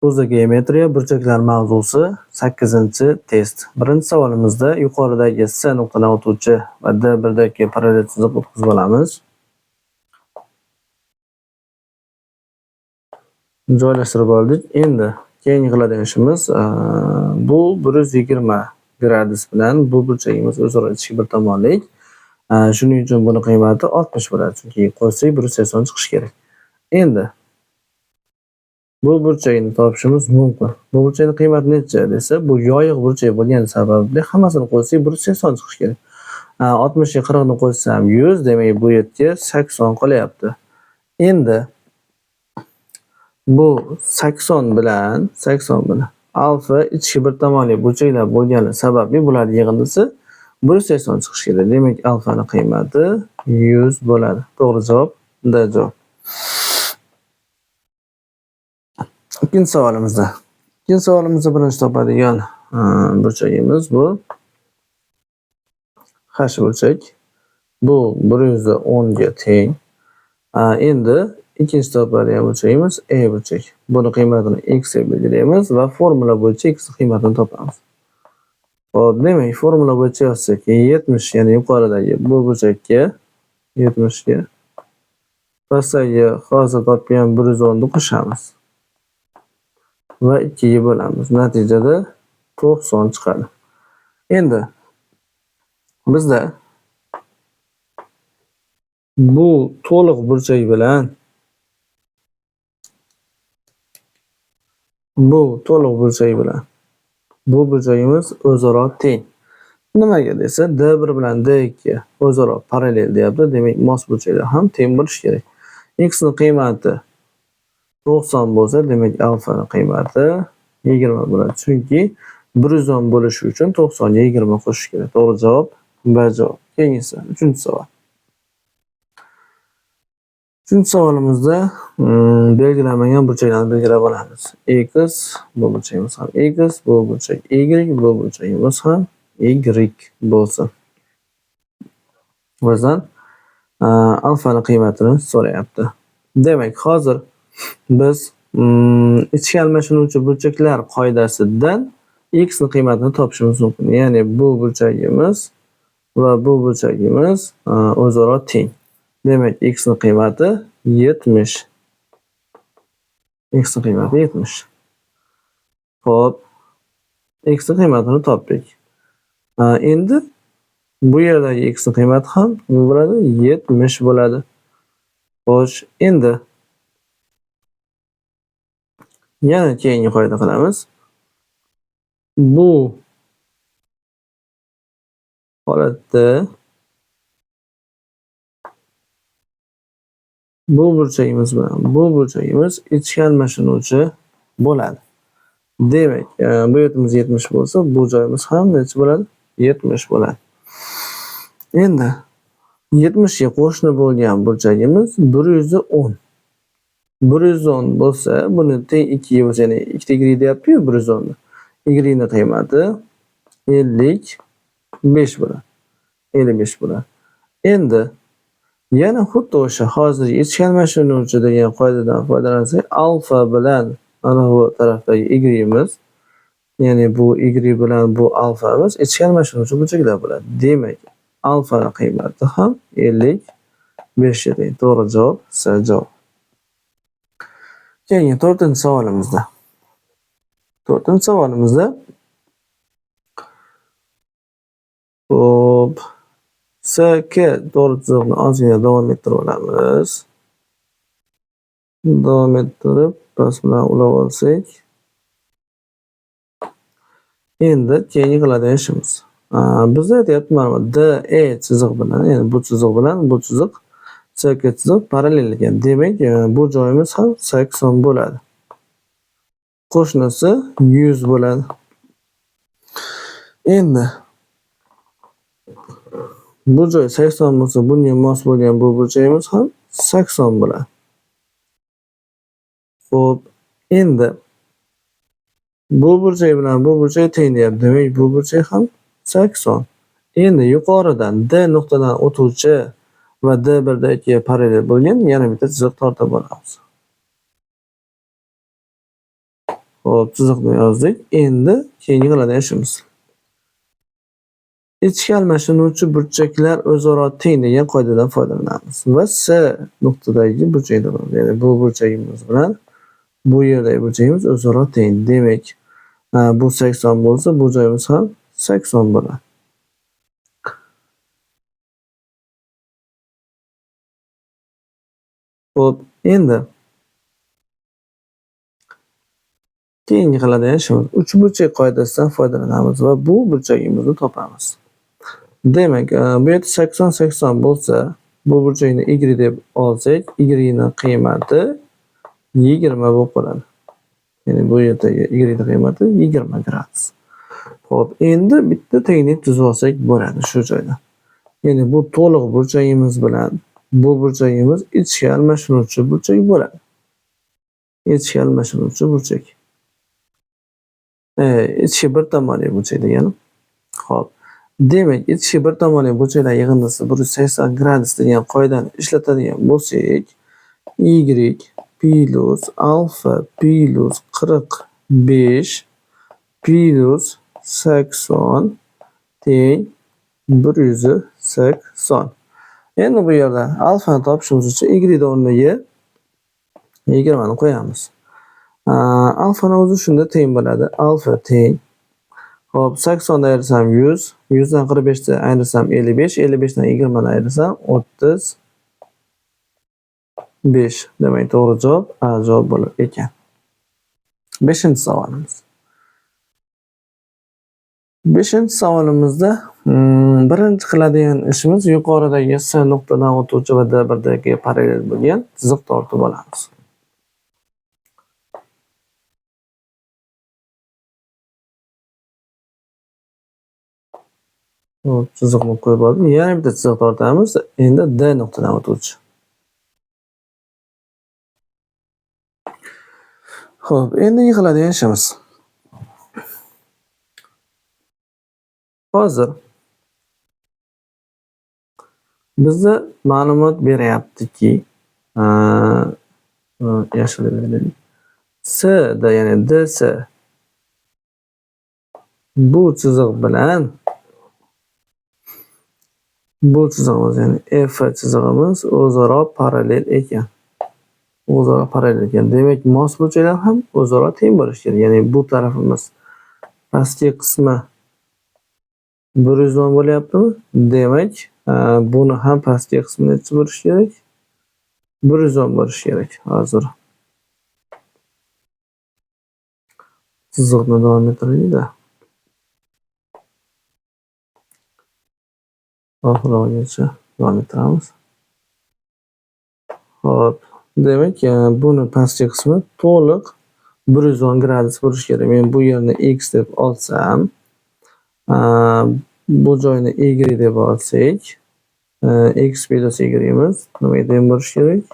O'zi geometriya burchaklar mavzusi 8-test. Birinchi savolimizda yuqoridagi S nuqtadan o'tuvchi va D1dagi parallel chiziq o'tkazib olamiz. Joylashtirib oldik. Endi keyingi qiladigan ishimiz bu 120 gradus bilan bu burchagimiz o'zaro ichki bir tomonlik. Shuning uchun buni qiymati 60 bo'ladi. Chunki qo'shsak 180 chiqishi kerak. Endi bu burchakni topishimiz mumkin. Bu burchakning qiymati necha desa, bu yoyiq burchak bo'lgani sababli hammasini qo'shsak 180 chiqishi kerak. 60 ga 40 ni qo'shsam 100, demak bu yerga 80 qolyapti. Endi bu 80 bilan 80 bilan alfa ichki bir tomonli burchaklar bo'lgani sababli bular yig'indisi 180 chiqishi kerak. Demak, alfani qiymati 100 bo'ladi. To'g'ri javob D javob. Ikkinchi savolimizda. Ikkinchi savolimizda birinchi topadigan burchagimiz bu H burchak. Bu 110 ga teng. Endi ikkinchi topadigan burchagimiz E burchak. Buni qiymatini x deb belgilaymiz va formula bo'yicha x qiymatini topamiz. Xo'p, demak, formula bo'yicha yozsak 70, ya'ni yuqoridagi bu burchakka 70 ga pastdagi hozir topgan 110 ni qo'shamiz va 2 ga bo'lamiz. Natijada 90 chiqadi. Endi bizda bu to'liq burchak bilan bu to'liq burchak bilan bu burchagimiz o'zaro teng. Nimaga desa, D1 bilan D2 o'zaro parallel deyapti. Demak, mos burchaklar ham teng bo'lishi kerak. X ning qiymati 90 bo'lsa, demak alfani qiymati 20 bo'ladi. Chunki 110 bo'lishi uchun 90 ga 20 qo'shish kerak. To'g'ri javob B javob. Keyingisi 3-savol. 3-savolimizda belgilanmagan burchaklarni belgilab olamiz. X bu burchagimiz ham X, bu burchak Y, bu burchagimiz ham Y bo'lsin. Bizdan alfani qiymatini so'rayapti. Demak, hozir biz ichki almashinuvchi burchaklar qoidasidan x ning qiymatini topishimiz mumkin. Ya'ni bu burchagimiz va bu burchagimiz o'zaro teng. Demak, x ning qiymati 70. X ning qiymati 70. Xo'p, x ning qiymatini topdik. Endi bu yerdagi x ning qiymati ham nima bo'ladi? 70 bo'ladi. Xo'sh, endi yana keyingi qoida qilamiz. Bu holatda bu burchagimiz bilan bu burchagimiz ichki almashinuvchi bo'ladi. Demak, bu yerimiz 70 bo'lsa, bu joyimiz ham necha bo'ladi? 70 bo'ladi. Endi 70 ga qo'shni bo'lgan burchagimiz 110. 110 bo'lsa, buni teng 2 ga bo'lsa, ya'ni 2 ta y deyapti-yu 110 ni. Y ning qiymati 55 bo'ladi. 55 bo'ladi. Endi yana xuddi o'sha hozir ichki almashinuvchi degan qoidadan foydalansak, alfa bilan mana bu tarafdagi y'imiz, ya'ni bu y bilan bu alfamiz ichki almashinuvchi burchaklar bo'ladi. Demak, alfa qiymati ham 55 ga teng. To'g'ri javob C javob. Keyingi 4-savolimizda. 4-savolimizda xo'p, SK to'g'ri chiziqni ozgina davom ettirib olamiz. Davom ettirib, past bilan ulab olsak. Endi keyingi qiladigan ishimiz. Bizda aytyapti mana DE chiziq bilan, ya'ni bu chiziq bilan bu chiziq SK chiziq parallel ekan. Demak, bu joyimiz ham 80 bo'ladi. Qo'shnisi 100 bo'ladi. Endi bu joy 80 bo'lsa, bunga mos bo'lgan bu burchagimiz ham 80 bo'ladi. Xo'p, endi bu burchak bilan bu burchak teng deyapti. Demak, bu burchak ham 80. Endi yuqoridan D nuqtadan o'tuvchi va D1dagi parallel bo'lgan yana bitta chiziq tortib olamiz. Xo'p, chiziqni yozdik. Endi keyingi qiladigan ishimiz. Ichki almashinuvchi burchaklar o'zaro teng degan qoidadan foydalanamiz va S nuqtadagi burchakni topamiz. Ya'ni bu burchagimiz bilan bu yerdagi burchagimiz o'zaro teng. Demak, bu 80 bo'lsa, bu joyimiz ham 80 bo'ladi. Xo'p, endi keyingi qiladigan ishimiz uchburchak qoidasidan foydalanamiz va bu burchagimizni topamiz. Demak, bu yerda 80 80 bo'lsa, bu burchakni y deb olsak, y ning qiymati 20 bo'lib qoladi. Ya'ni bu yerdagi y ning qiymati 20 gradus. Xo'p, endi bitta tenglik tuzib olsak bo'ladi shu joyda. Ya'ni bu to'liq burchagimiz bilan bu burchagimiz ichki almashinuvchi burchak bo'ladi. Ichki almashinuvchi burchak. Ichki bir tomonli burchak degani. Xo'p, demak, ichki bir tomonli burchaklar yig'indisi 180 gradus degan qoidani ishlatadigan bo'lsak, y plus alfa plus 45 plus 80 teng 180. Endi bu yerda alfani topishimiz uchun y o'rniga 20 ni qo'yamiz. Alfani o'zi shunda teng bo'ladi. Alfa teng. Xo'p, 80 dan ayirsam 100, 100 dan 45 ni ayirsam 55, 55 dan 20 ni ayirsam 35. Demak, to'g'ri javob A javob bo'lar ekan. 5-savolimiz. 5-savolimizda birinchi qiladigan ishimiz yuqoridagi S nuqtadan o'tuvchi va D1 ga parallel bo'lgan chiziq tortib olamiz. Xo'p, chiziqni qo'yib oldik. Yana bitta chiziq tortamiz. Endi D nuqtadan o'tuvchi. Xo'p, endi qiladigan ishimiz. Hozir bizda ma'lumot beryaptiki, yashil beraylik. S da, ya'ni DS bu chiziq bilan bu chizig'imiz, ya'ni F chizig'imiz o'zaro parallel ekan. O'zaro parallel ekan. Demak, mos burchaklar ham o'zaro teng bo'lishi kerak. Ya'ni bu tarafimiz pastki qismi 110 bo'lyaptimi? Demak, buni ham pastki qismi necha bo'lishi kerak? 110 bo'lishi kerak. Hozir chiziqni davom ettiraylik-da. Oxirigacha davom ettiramiz. Xo'p, demak, buni pastki qismi to'liq 110 gradus bo'lishi kerak. Men bu yerni x deb olsam, bu joyni y deb olsak, x plus y'imiz nimaga teng bo'lishi kerak?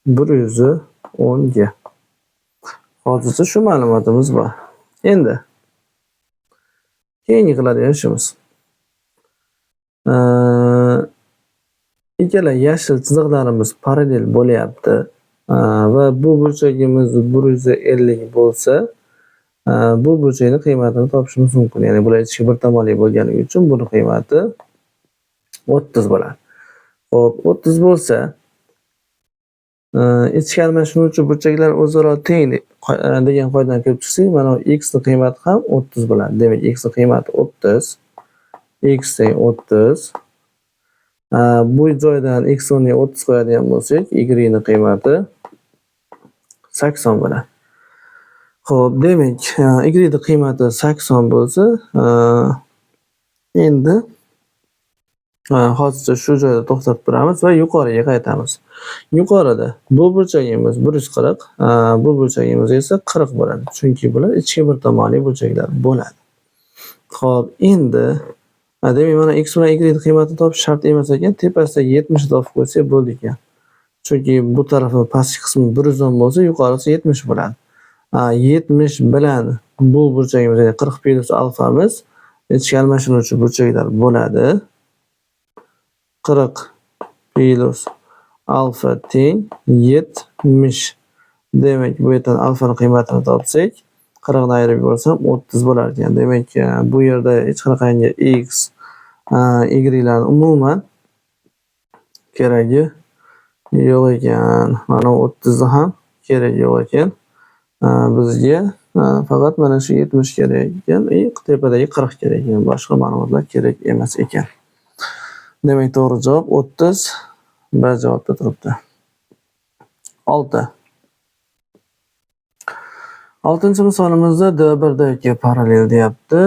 110 ga. Hozircha shu ma'lumotimiz bor. Endi keyingi qiladigan ishimiz. Ikkala yashil chiziqlarimiz parallel bo'lyapti va bu burchagimiz 150 bo'lsa, bu burchakning qiymatini topishimiz mumkin. Ya'ni bular ichki bir tomonli bo'lganligi uchun buni qiymati 30 bo'ladi. Xo'p, 30 bo'lsa, ichki almashinuvchi burchaklar o'zaro teng degan qoidadan kelib chiqsak, mana bu x ning qiymati ham 30 bo'ladi. Demak, x ning qiymati 30, x teng 30. Bu joydan x o'rniga 30 qo'yadigan bo'lsak, y ning qiymati 80 bo'ladi. Xo'p, demak, y ning qiymati 80 bo'lsa, endi hozircha shu joyda to'xtatib turamiz va yuqoriga qaytamiz. Yuqorida bu burchagimiz 140, bu burchagimiz esa 40 bo'ladi. Chunki bular ichki bir tomonli burchaklar bo'ladi. Xo'p, endi demak, mana x bilan y ning qiymatini topish shart emas ekan, tepasidagi 70 ni topib qo'ysak bo'ldi ekan. Chunki bu tarafi pastki qismi 110 bo'lsa, yuqorisi 70 bo'ladi. 70 bilan bu burchagimiz, ya'ni 40 plus alfamiz ichki almashinuvchi burchaklar bo'ladi. 40 plus alfa teng 70. Demak, bu yerdan alfani qiymatini topsak, 40 dan ayirib yuborsam 30 bo'lar ekan. Demak, bu yerda hech qanaqangi x, y larni umuman keragi yo'q ekan. Mana 30 ni ham keragi yo'q ekan. Bizga faqat mana shu 70 kerak ekan, tepadagi 40 kerak ekan. Boshqa ma'lumotlar kerak emas ekan. Demak, to'g'ri javob 30 B javobda turibdi. 6. 6 misolimizda D1 D2 parallel deyapti.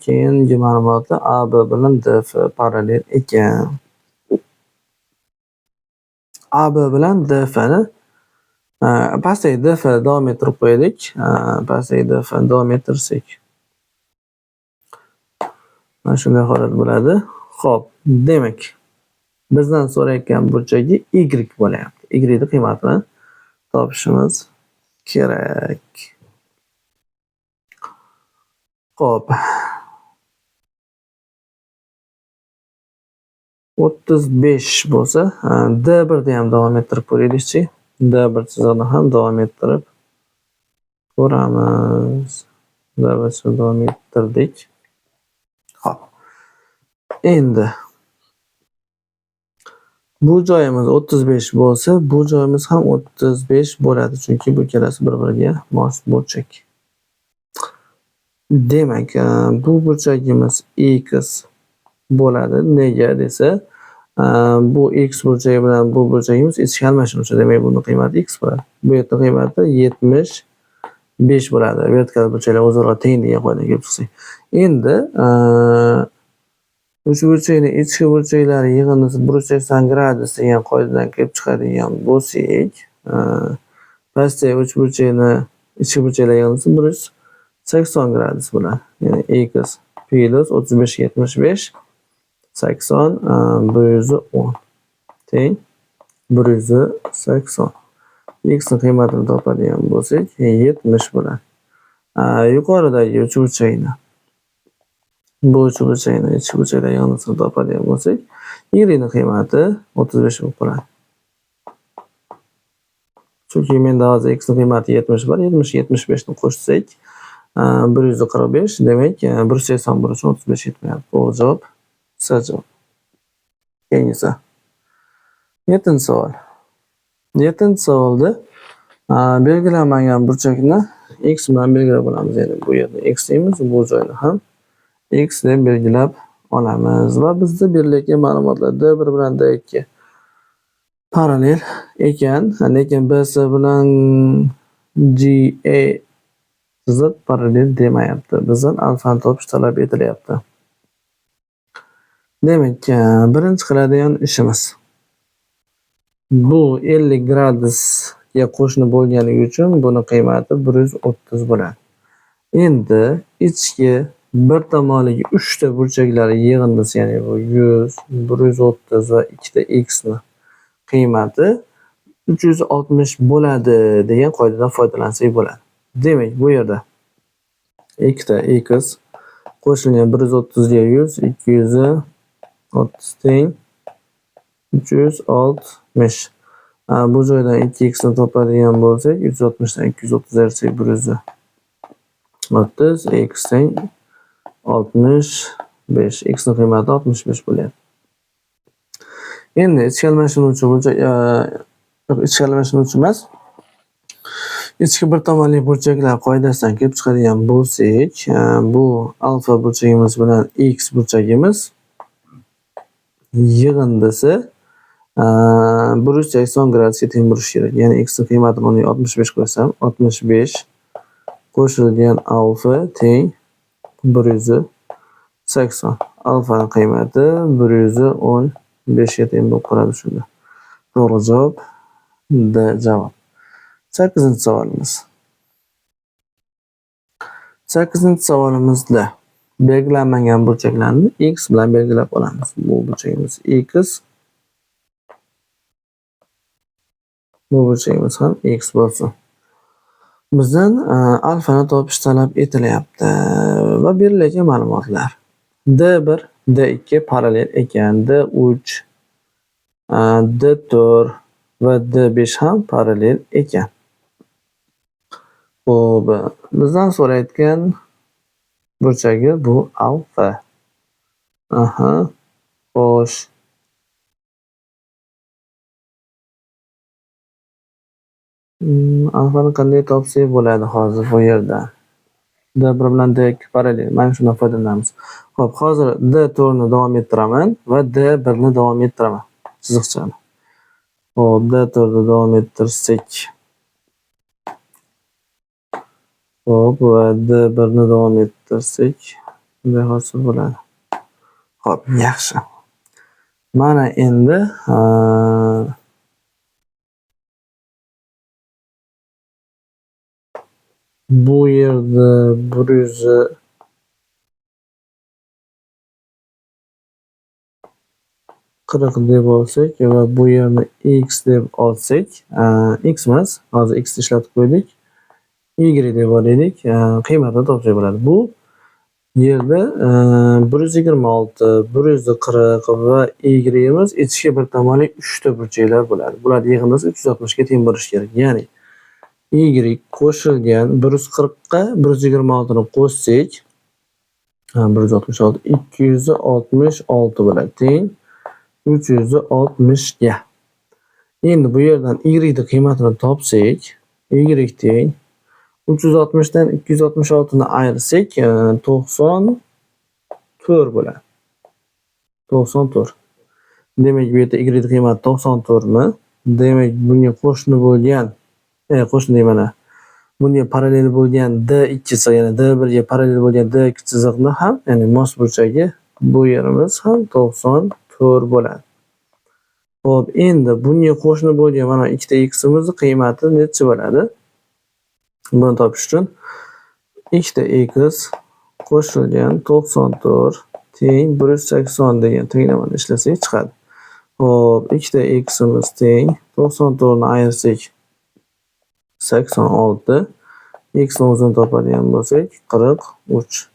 Keyingi ma'lumotlar AB bilan DF parallel ekan. AB bilan DF ni pastdagi DF davom ettirib qo'yaylik. Pastdagi DF davom ettirsak. Mana shunday holat bo'ladi. Xo'p, demak, bizdan so'rayotgan burchagi Y bo'lyapti. Y ni qiymatini topishimiz kerak. Xo'p. 35 bo'lsa, D1 ni ham davom ettirib ko'raylikchi. D1 chizig'ini ham davom ettirib ko'ramiz. D1 chizig'ini davom ettirdik. Xo'p. Endi bu joyimiz 35 bo'lsa, bu joyimiz ham 35 bo'ladi, chunki bu ikkalasi bir-biriga mos burchak. Demak, bu burchagimiz x bo'ladi. Nega desa, bu x burchagi bilan bu burchagimiz ichki almashinuvchi. Demak, buni qiymati x bo'ladi. Bu yerda qiymati 75 bo'ladi. Vertikal burchaklar o'zaro teng degan qoidaga kelib chiqsak. Endi uchburchakning ichki burchaklari yig'indisi 180 gradus degan qoidadan kelib chiqadigan bo'lsak, pastdagi uchburchakni ichki burchaklar yig'indisi 180 gradus bo'ladi. Ya'ni x plus 35 75 80 110 teng 180. X ni qiymatini topadigan bo'lsak 70 bo'ladi. Yuqoridagi uchburchakni bu uchburchakni ichki burchaklar yig'indisini topadigan bo'lsak, Y ni qiymati 35 bo'lib qoladi. Chunki menda hozir x ni qiymati 70 bor, 70 75 ni qo'shsak 145, demak 181 uchun 35 yetmayapti. To'g'ri javob C javob. Keyingisi. 7-savol. 7-savolda belgilanmagan burchakni x bilan belgilab olamiz. Ya'ni bu yerni x deymiz, bu joyni ham x deb belgilab olamiz va bizda berilayotgan ma'lumotlar D1 bilan D2 parallel ekan, lekin BC bilan GA chiziq parallel demayapti. Bizdan alfani topish talab etilyapti. Demak, birinchi qiladigan ishimiz bu 50 gradusga qo'shni bo'lganligi uchun buni qiymati 130 bo'ladi. Endi ichki bir tomonligi 3 ta burchaklar yig'indisi, ya'ni bu 100, 130 va 2 ta x ni qiymati 360 bo'ladi degan qoidadan foydalansak bo'ladi. Demak, bu yerda 2 ta x qo'shilgan 130 ga 100, 230 teng 360. Bu joydan 2x ni topadigan bo'lsak, 360 dan 230 ayirsak 130, x teng 65. X ni qiymati 65 bo'lyapti. Endi ichki almashinuvchi burchak, ichki almashinuvchi emas, ichki bir tomonli burchaklar qoidasidan kelib chiqadigan bo'lsak, bu alfa burchagimiz bilan x burchagimiz yig'indisi 180 gradusga teng bo'lishi kerak. Ya'ni x ni qiymatini o'rniga 65 qo'ysam, 65 qo'shilgan alfa teng 180. Alfani qiymati 115 ga teng bo'lib qoladi shunda. To'g'ri javob D javob. 8-savolimiz. 8-savolimizda belgilanmagan burchaklarni x bilan belgilab olamiz. Bu burchagimiz x, bu burchagimiz ham x bo'lsin. Bizdan alfani topish talab etilyapti va berilayotgan ma'lumotlar D1, D2 parallel ekan, D3, D4 va D5 ham parallel ekan. Xo'p, bizdan so'rayotgan burchagi bu alfa. Aha. Xo'sh. Alfani qanday topsak bo'ladi hozir bu yerda? D1 bilan D2 parallel. Mana shundan foydalanamiz. Xo'p, hozir D4 ni davom ettiraman va D1 ni davom ettiraman chiziqchani. Xo'p, D4 ni davom ettirsak. Xo'p, va D1 ni davom ettirsak, bunday hosil bo'ladi. Xo'p, yaxshi. Mana endi bu yerda 140 deb olsak va bu yerni x deb olsak, x emas, hozir x ishlatib qo'ydik. Y deb olaylik, qiymatini topsak bo'ladi. Bu yerda 126, 140 va y'imiz ichki bir tomonli 3 ta burchaklar bo'ladi. Bular yig'indisi 360 ga teng bo'lishi kerak. Ya'ni y qo'shilgan 140 ga 126 ni qo'shsak, 166, 266 bo'ladi. Teng 360 ga. Endi bu yerdan y ning qiymatini topsak, y teng 360 dan 266 ni ayirsak, 94 bo'ladi. 94. Demak, bu yerda y ning qiymati 94 mi? Demak, bunga qo'shni bo'lgan, qo'shni deyman, bunga parallel bo'lgan D2 chiziq, ya'ni D1 ga parallel bo'lgan D2 chiziqni ham, ya'ni mos burchagi bu yerimiz ham 94 bo'ladi. Xo'p, endi bunga qo'shni bo'lgan mana ikkita x'imizni qiymati necha bo'ladi? Buni topish uchun ikkita x qo'shilgan 94 teng 180 degan tenglamani ishlasak chiqadi. Xo'p, ikkita x'imiz teng 94 ni ayirsak 86, x ni o'zini topadigan bo'lsak 43.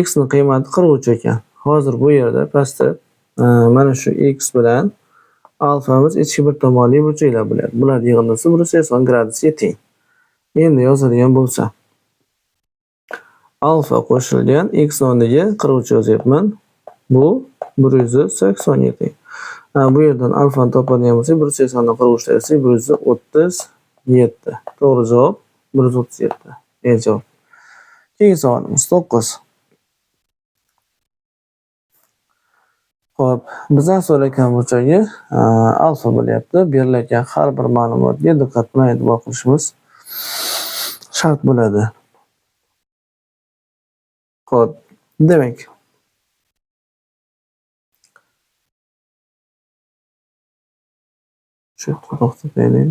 X ni qiymati 43 ekan. Hozir bu yerda pastda mana shu x bilan alfamiz ichki bir tomonli burchaklar bo'ladi. Bular yig'indisi 180 gradusga teng. Endi yozadigan bo'lsa, alfa qo'shilgan x o'rniga 43 yozyapman. Bu 180 ga teng. Bu yerdan alfani topadigan bo'lsak, 180 dan 43 ayirsak 137. To'g'ri javob 137. E javob. Keyingi savolimiz 9. Xo'p, bizdan so'rayotgan burchagi alfa bo'lyapti. Berilayotgan har bir ma'lumotga diqqat bilan e'tibor qilishimiz shart bo'ladi. Xo'p, demak, shu to'xtataylik.